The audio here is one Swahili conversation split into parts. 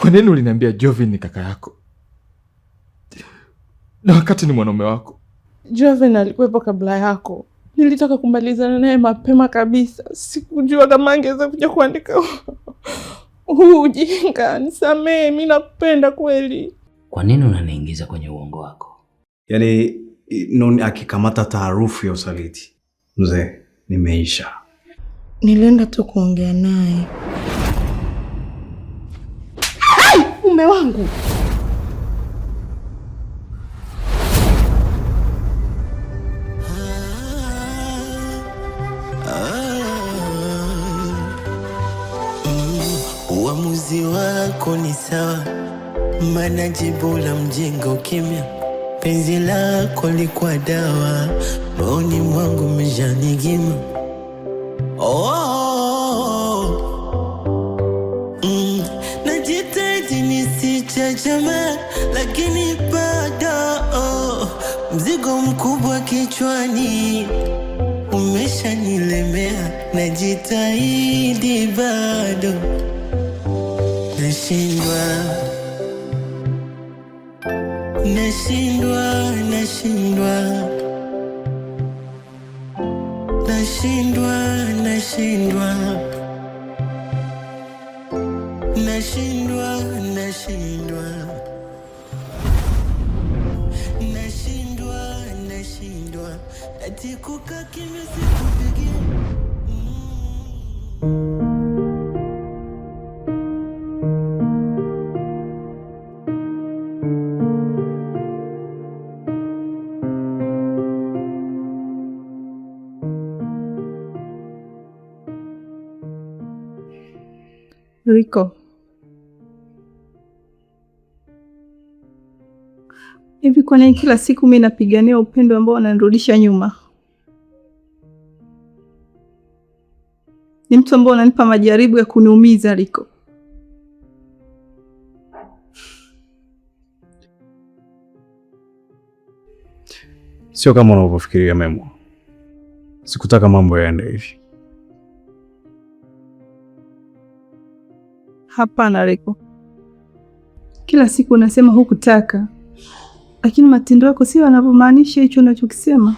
Kwa nini uliniambia Jovin ni kaka yako na wakati ni mwanaume wako? Joven alikuwepo kabla yako. Nilitaka kumalizana naye mapema kabisa. Sikujua kama angeweza kuja kuandika huu ujinga. Nisamee, mi nakupenda kweli. Kwa nini unaniingiza kwenye uongo wako? Yaani Noni akikamata taarufu ya usaliti, mzee, nimeisha. Nilienda tu kuongea naye. Mume wangu. Uamuzi wako ni sawa, maana jibu la mjinga ukimya. Penzi lako likuwa dawa, moyoni mwangu umeshanigima. Oh, najitahidi nisichachama, lakini bado oh, mzigo mkubwa kichwani umeshanilemea. Najitahidi bado nashindwa, nashindwa, nashindwa, nashindwa, nashindwa, nashindwa, nashindwa, nashindwa, nashindwa, ati kukaa kimya sikupigia. Riko, hivi kwa nini kila siku mi napigania upendo ambao unanirudisha nyuma? Ni mtu ambao unanipa majaribu ya kuniumiza, Riko. Sio kama unavyofikiria Memo. Sikutaka mambo yaende hivi. Hapana Riko, kila siku unasema hukutaka, lakini matendo yako sio yanavyomaanisha hicho unachokisema.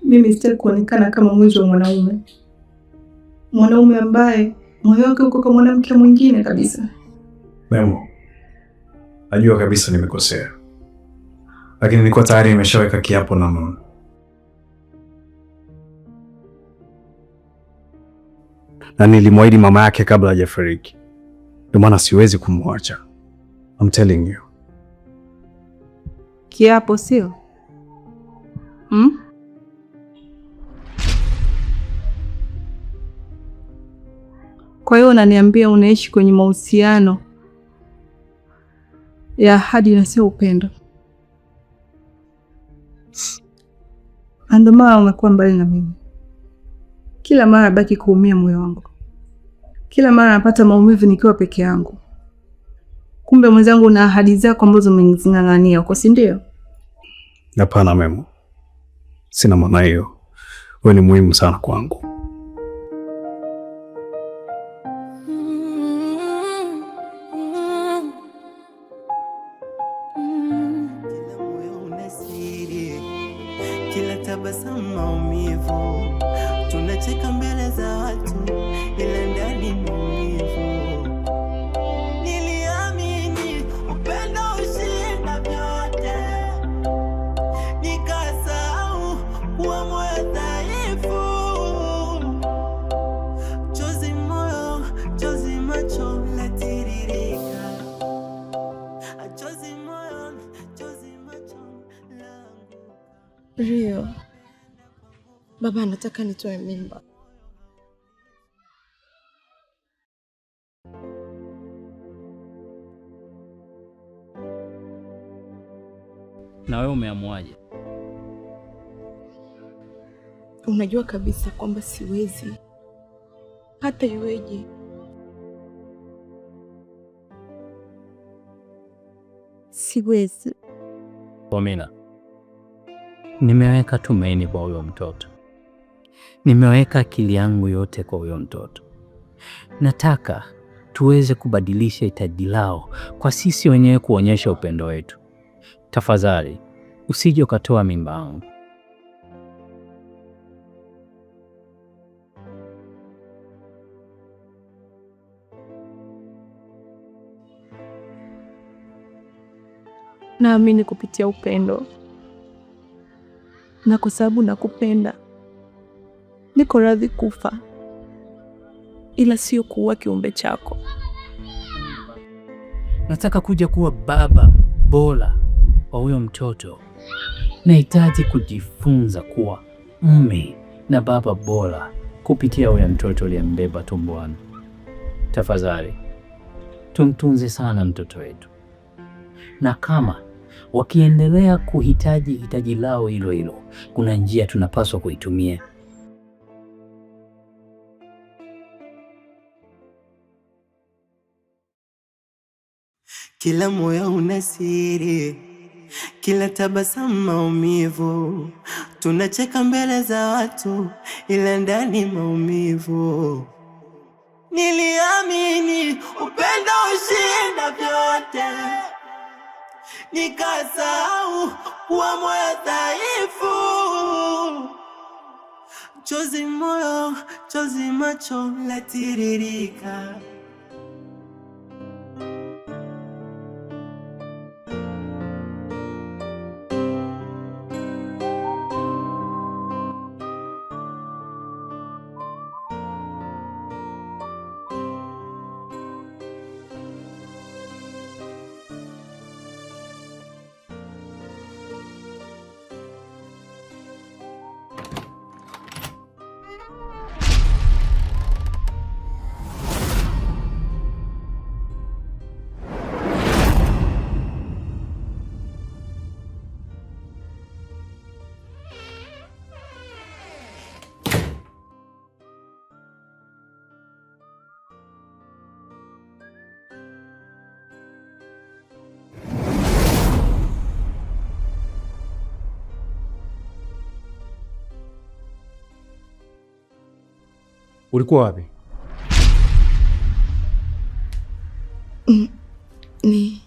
Mimi sitaki kuonekana kama mwizi wa mwanaume, mwanaume ambaye moyo wake uko kwa mwanamke mwingine kabisa. Memo, najua kabisa nimekosea, lakini nilikuwa tayari nimeshaweka kiapo na Nunu. Na nilimwahidi mama yake kabla hajafariki, ndio maana siwezi kumwacha. I'm telling you. Kiapo sio? Hmm? Kwa hiyo unaniambia unaishi kwenye mahusiano ya ahadi na sio upendo? Ndio maana umekuwa mbali na mimi. Kila mara baki kuumia moyo wangu, kila mara napata maumivu nikiwa peke yangu. Kumbe mwenzangu, una ahadi zako ambazo umezing'ang'ania huko, si ndio? Hapana Memo, sina maana hiyo. Wewe ni muhimu sana kwangu. Kila moyo una siri, kila tabasamu maumivu. Tunacheka mbele za watu, ila ndani maumivu. Niliamini upendo ushinda vyote, nikasahau kuwa moyo dhaifu. Chozi moyo, chozi macho latiririka, chozi moyo, chozi macho langu. Rio, baba anataka nitoe mimba. Na wewe umeamuaje? Unajua kabisa kwamba siwezi, hata iweje. Siwezi. Pomina, nimeweka tumaini kwa huyo mtoto, nimeweka akili yangu yote kwa huyo mtoto. Nataka tuweze kubadilisha hitaji lao kwa sisi wenyewe kuonyesha upendo wetu. Tafadhali usije ukatoa mimba yangu. Naamini kupitia upendo, na kwa sababu nakupenda, niko radhi kufa, ila sio kuua kiumbe chako. Nataka kuja kuwa baba bora wa huyo mtoto. Nahitaji kujifunza kuwa mume na baba bora kupitia huyo mtoto uliyembeba tumboni. Tafadhali tumtunze sana mtoto wetu, na kama wakiendelea kuhitaji hitaji lao hilo hilo, kuna njia tunapaswa kuitumia. Kila moyo una siri, kila tabasamu maumivu. Tunacheka mbele za watu, ila ndani maumivu. Niliamini upendo ushinda vyote, nikasahau kuwa moyo dhaifu. Chozi moyo, chozi macho latiririka. Ulikuwa wapi? Ni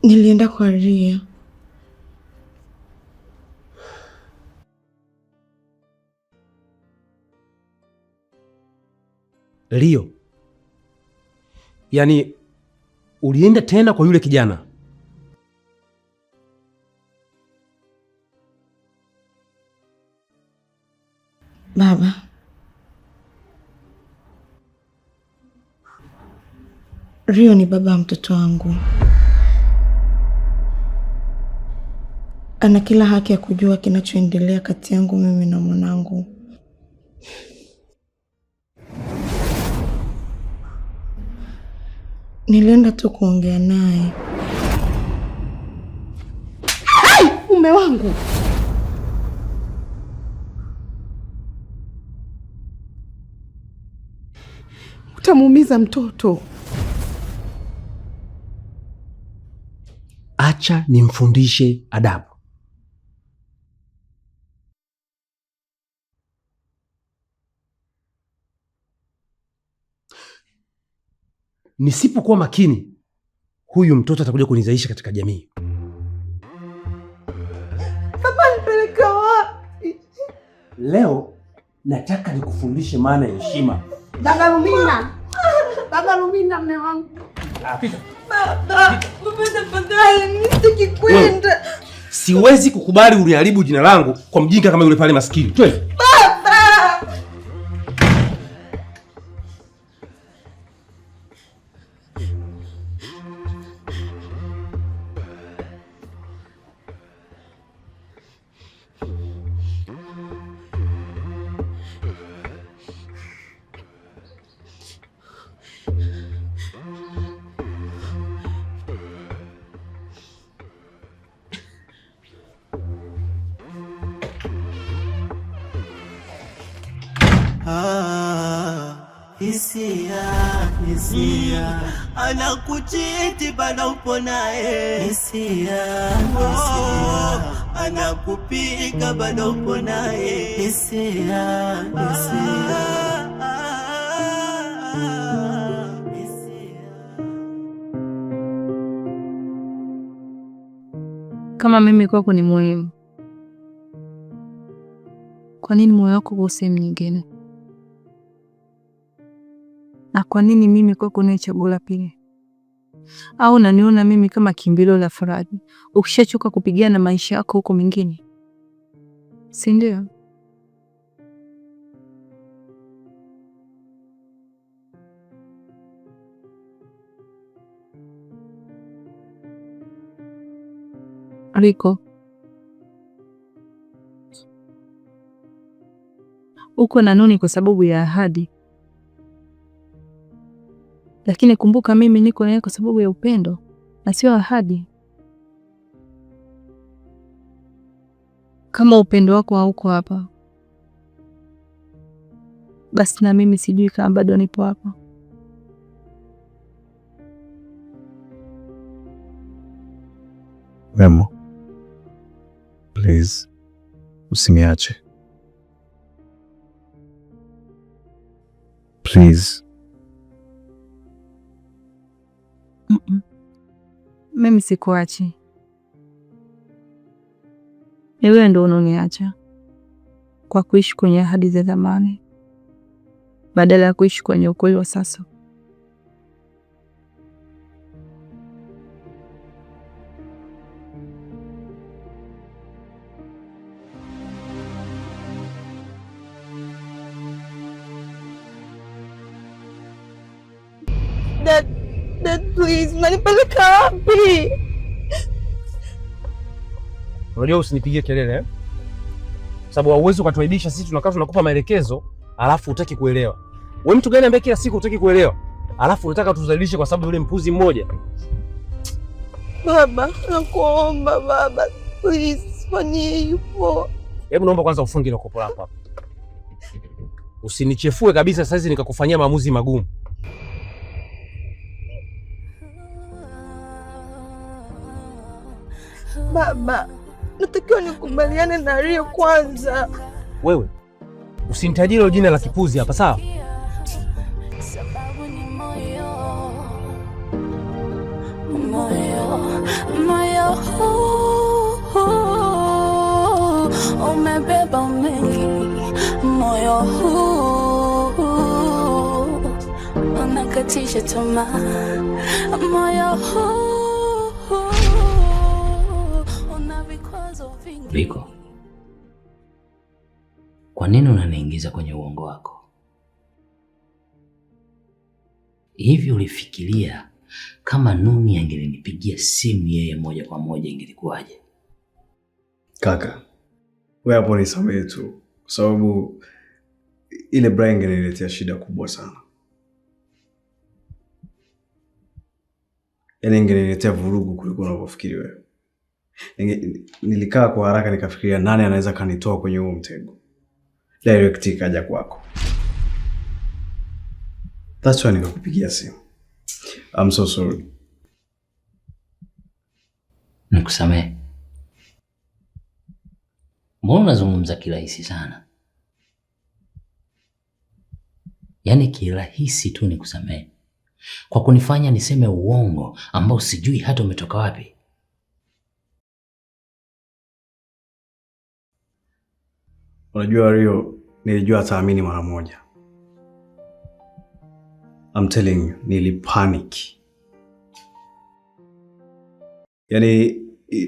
nilienda kwa Ria. Rio? Yaani ulienda tena kwa yule kijana? Baba, Rio ni baba wa mtoto wangu. Ana kila haki ya kujua kinachoendelea kati yangu mimi na mwanangu. Nilienda tu kuongea naye. Mume wangu, utamuumiza mtoto. Acha nimfundishe adabu. Nisipokuwa makini, huyu mtoto atakuja kunizaisha katika jamii. Baba, nipeleka wapi? Leo nataka nikufundishe maana ya heshima. Baba Lumina, Baba Lumina, mume wangu. Baba, baba tafadhali, mimi sitaki kwenda. Siwezi kukubali uliharibu jina langu kwa mjinga kama yule pale maskini. Twende. Baba! Ah, hisia hisia anakuchiti bado upo naye hisia, hisia. Anakupiga bado upo naye. Hisia, hisia. Kama mimi kwako ni muhimu, kwa nini moyo wako uko sehemu nyingine? Na kwa nini mimi kwako ni chaguo la pili? Au unaniona mimi kama kimbilio la faraja ukishachoka kupigana maisha yako huko mingine, si ndio? Riko, uko na Nuni kwa sababu ya ahadi, lakini kumbuka mimi niko naye kwa sababu ya upendo na sio ahadi. Kama upendo wako hauko hapa, basi na mimi sijui kama bado nipo hapa. Memo, please usiniache. Please. Mm-mm. Mimi sikuachi, ni wewe ndo unoniacha kwa kuishi kwenye ahadi za zamani badala ya kuishi kwenye ukweli wa sasa. Dad, Dad, please, unanipeleka wapi? Unajua usinipigie kelele eh? Sababu hauwezi ukatuaibisha sisi, tunakaa tunakupa maelekezo alafu hutaki kuelewa. Wewe mtu gani ambaye kila siku hutaki kuelewa alafu unataka tuzalishe kwa sababu yule mpuzi mmoja? Baba, nakuomba baba, please, usifanyie hivyo. Hebu naomba kwanza ufunge ile kopo lako hapa. Usinichefue kabisa saizi nikakufanyia maamuzi magumu. Baba, natakiwa nikubaliane na Rio kwanza. Wewe usinitajie hilo jina la kipuzi hapa, sawa? Sababu ni moyo, moyo, moyo huu umebeba mengi, moyo huu unakatisha tamaa, moyo huu una vikwazo vingi. Riko, kwa nini unaniingiza kwenye uongo wako? Hivi ulifikiria kama Nuni angelinipigia simu yeye moja kwa moja ingelikuwaje? Kaka, wewe hapo nisamehe tu, kwa sababu ile Brian ingeniletea shida kubwa sana, yaani ingeniletea vurugu kuliko unavyofikiri wewe. Nilikaa kwa haraka nikafikiria nani anaweza kanitoa kwenye huo mtego. Direct ikaja kwako. That's why nikakupigia simu. I'm so sorry. Nikusamehe? Mbona unazungumza kirahisi sana? Yaani kirahisi tu nikusamehe kwa kunifanya niseme uongo ambao sijui hata umetoka wapi. Unajua Rio, nilijua ataamini mara moja. I'm telling you, nilipanic. Yaani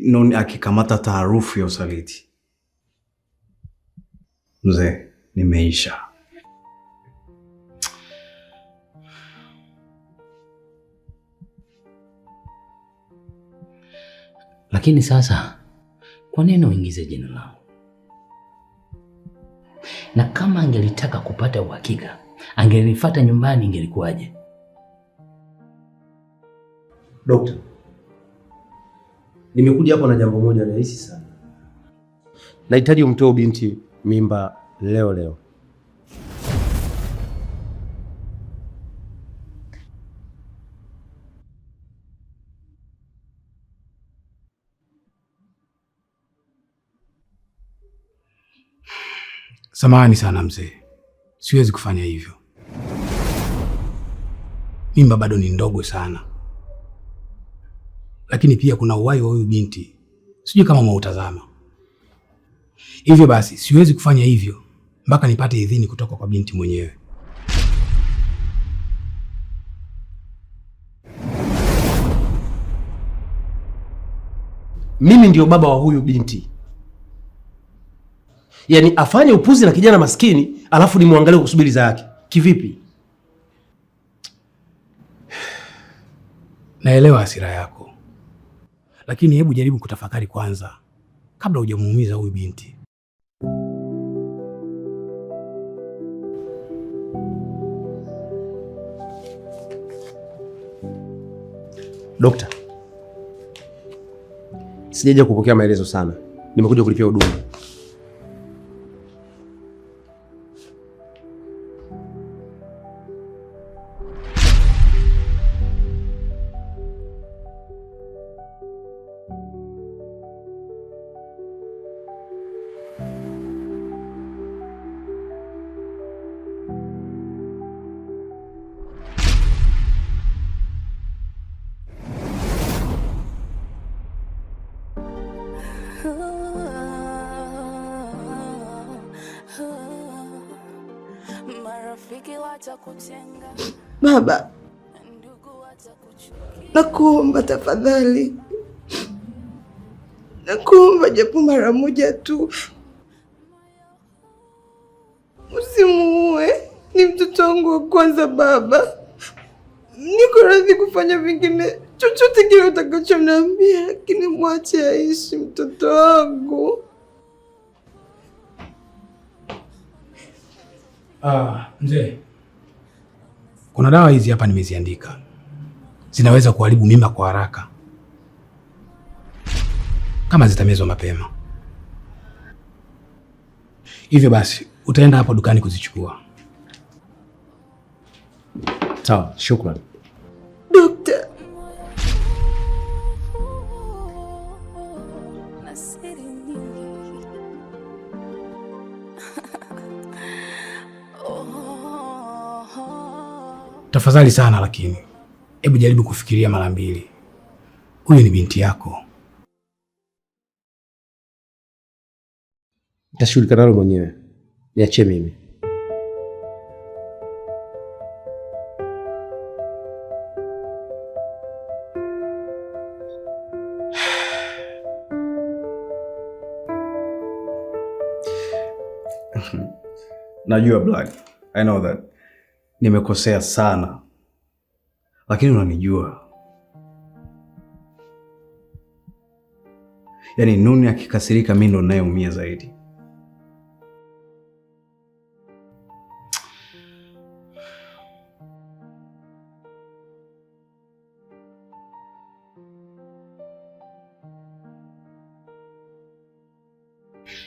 Nuni akikamata taarufu ya usaliti, mzee, nimeisha. Lakini sasa kwa nini uingize jina langu? Na kama angelitaka kupata uhakika, angenifuata nyumbani, ingelikuwaje? Dokta, nimekuja hapa na jambo moja rahisi sana. Nahitaji umtoe binti mimba leo leo. Samahani sana mzee, siwezi kufanya hivyo. Mimba bado ni ndogo sana, lakini pia kuna uhai wa huyu binti, sijui kama mwautazama. Hivyo basi siwezi kufanya hivyo mpaka nipate idhini kutoka kwa binti mwenyewe. Mimi ndio baba wa huyu binti. Yaani afanye upuzi na kijana maskini, alafu nimwangalie kusubiri za yake. Kivipi? Naelewa hasira yako, lakini hebu jaribu kutafakari kwanza kabla hujamuumiza huyu binti. Dokta, sijaja kupokea maelezo sana, nimekuja kulipia huduma. Marafiki watakutenga, Baba, ndugu watakuchukia. nakuomba tafadhali, nakuomba japo mara moja tu, usimuue. Ni mtoto wangu wa kwanza baba. Niko radhi kufanya vingine chochote kile utakachoniambia, lakini mwache aishi mtoto wangu. Ah, mzee, kuna dawa hizi hapa nimeziandika, zinaweza kuharibu mimba kwa haraka kama zitamezwa mapema. Hivyo basi utaenda hapo dukani kuzichukua. Sawa, shukrani. Dokta, Na siri nyingi. Oh. Tafadhali sana, lakini hebu jaribu kufikiria mara mbili. Huyu ni binti yako. Nitashughulika nalo mwenyewe, niachie mimi. Najua Black, I know that nimekosea sana, lakini unanijua. Yaani Nuni akikasirika, mimi ndo ninayeumia zaidi.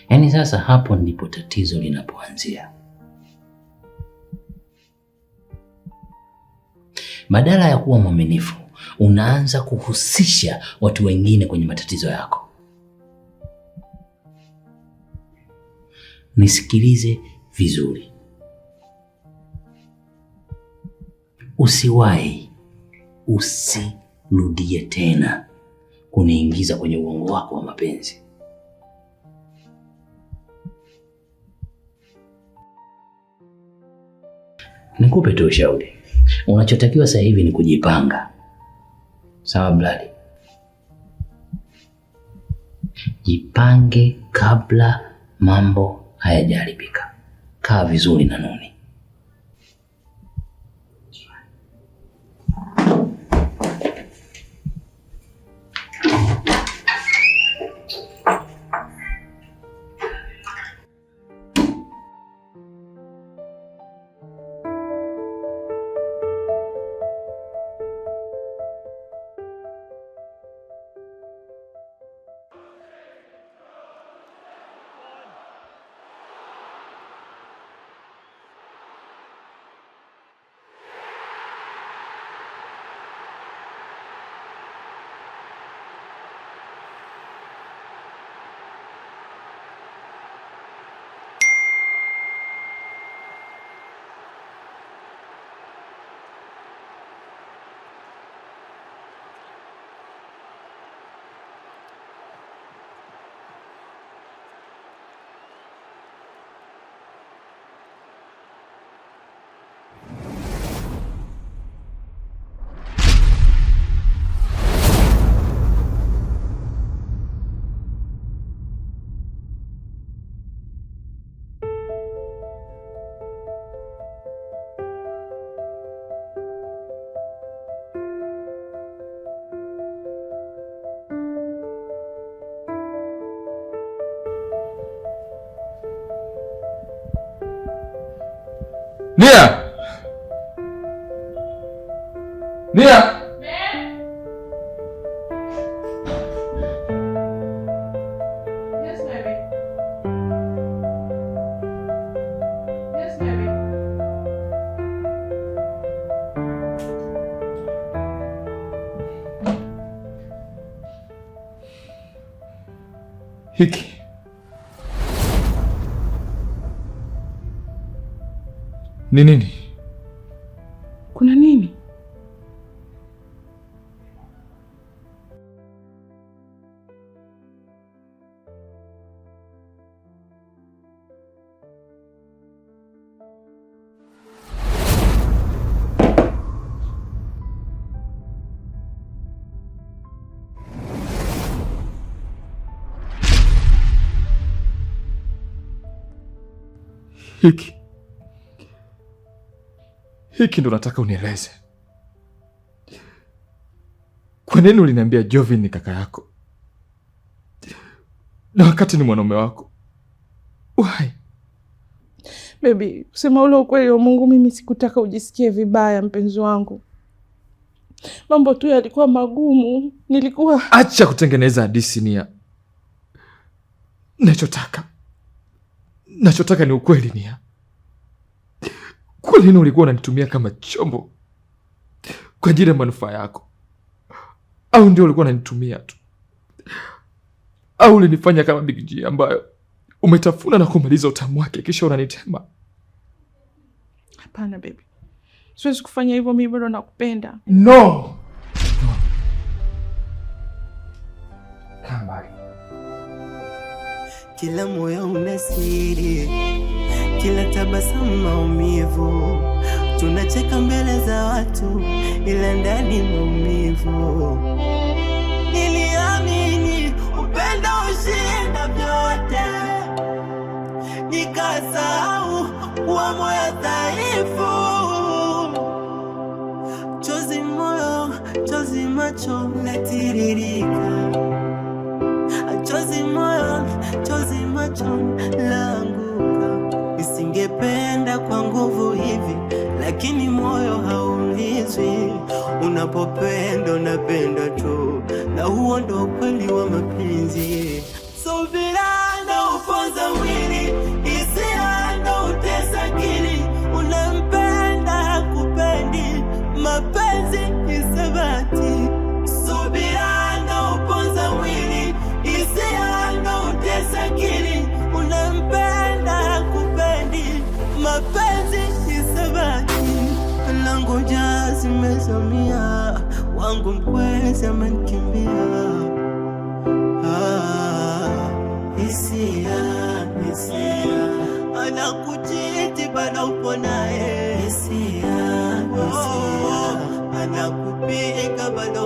Yaani sasa hapo ndipo tatizo linapoanzia. Badala ya kuwa mwaminifu, unaanza kuhusisha watu wengine kwenye matatizo yako. Nisikilize vizuri, usiwahi, usirudie tena kuniingiza kwenye uongo wako wa mapenzi. Nikupe tu ushauri, unachotakiwa sasa hivi ni kujipanga. Sawa Bladi? Jipange kabla mambo hayajaharibika. Kaa vizuri na Nuni. Nia! Nia! Yes, baby. Yes, baby. Hiki ni nini? Kuna nini? Hiki hiki ndo nataka unieleze. Kwa nini uliniambia Jovin ni kaka yako na wakati ni mwanaume wako? Why? Baby, kusema ule ukweli wa Mungu, mimi sikutaka ujisikie vibaya, mpenzi wangu. Mambo tu yalikuwa magumu, nilikuwa Acha kutengeneza hadisi Nia. Nachotaka ni ukweli Nia. Kwa nini ulikuwa unanitumia kama chombo kwa ajili ya manufaa yako? Au ndio ulikuwa unanitumia tu? Au ulinifanya kama Big G ambayo umetafuna na kumaliza utamu wake kisha unanitema? Hapana baby, siwezi kufanya hivyo, mimi bado nakupenda. No. No. Kaa mbali. Kila moyo una siri, kila tabasamu maumivu. Tunacheka mbele za watu, ila ndani maumivu. Niliamini upendo ushinda vyote, nikasahau kuwa moyo dhaifu. Chozi moyo, chozi macho latiririka, chozi moyo, chozi macho laanguka. Nisingependa kwa nguvu hivi, lakini moyo haulizwi. Unapopenda unapenda tu, na huo ndo ukweli wa mapenzi. Subira ndo uponza mwili, hisia ndo utesa akili. Unampenda kupendi, mapenzi hisabati. Subira ndo uponza mwili, hisia ndo utesa akili. Unampenda kupendi, mapenzi hisabati. Langu jazi mezamia, wangu mkwezi amenikimbia. Ah, hisia, hisia anakuchiti bado upo naye. Hisia, hisia anakupiga bado